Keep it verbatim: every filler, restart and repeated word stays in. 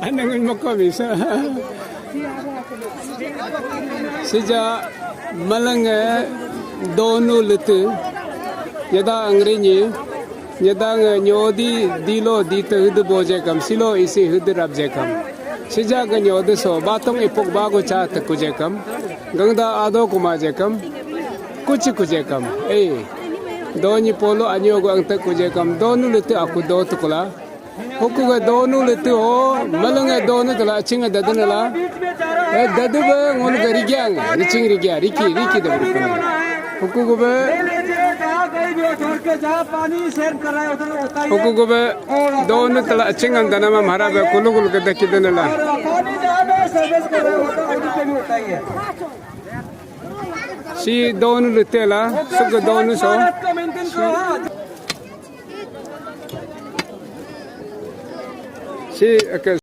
Anangun makomi sa. Sija malang donu letu. Nyada angrinyi. Nyada nyodi dilo dite hudu boje kam. Silo isi hudu rap je kam. Sija ga nyodi so batong ipok bago cha te kuje kam. Gangda ado kuma je kam. Kuchi kuje kam. Eh. Doni polo anyo go ang te kuje kam. Donu letu aku do tukula. Hukuga donu letu ho, malanga donu tala chinga dadana la. Eh, dadu ba ngol ga rigyang, riching rigya, riki, riki da bukun. Hukuga ba, hukuga ba donu tala chinga dana ma mara ba kulugul ga daki dana la. Si donu letu la, suga donu so. Si, okay.